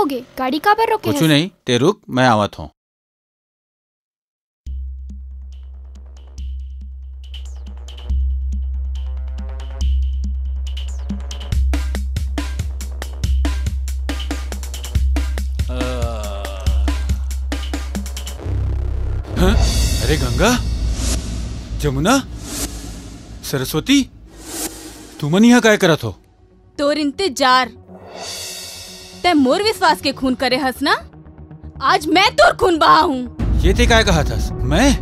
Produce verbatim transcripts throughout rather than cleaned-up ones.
होगे, गाड़ी काबर रोके कुछ हस? नहीं, ते रुक, मैं आवत हूँ। हाँ? अरे गंगा, जमुना, सरस्वती, तुमन यहाँ काय करत हो? तोर इंतजार। तै मोर विश्वास के खून करे हस ना, आज मैं तोर खून बहाहूँ। ये तै काय कहत हस? मैं?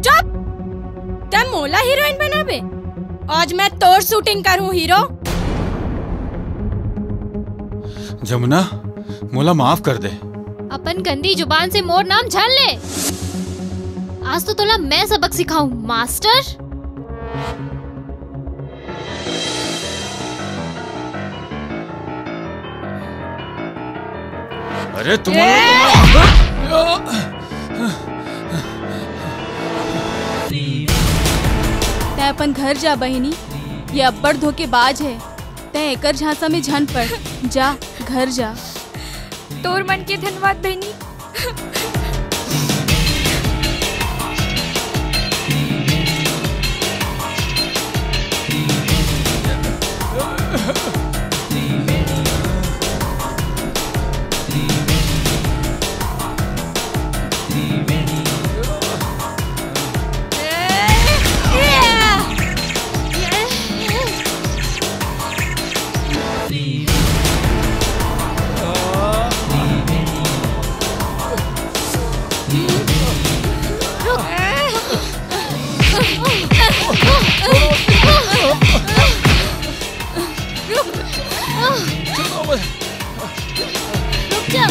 चुप! तै मोला हीरोइन बनाबे? आज मैं तोर शूटिंग करहूँ हीरो। जमुना, मोला माफ कर दे। अपन गंदी जुबान से मोर नाम झन ले। आज तो तोला मैं सबक सिखाहूँ, मास्टर। अरे तुम्हारा, तुम्हारा। तै अपन घर जा बहिनी, ये अब्बड़ धोखेबाज है। तै एकर झांसा में झन पड़, जा घर जा। तोर मन के धन्यवाद बहिनी। रुक जा।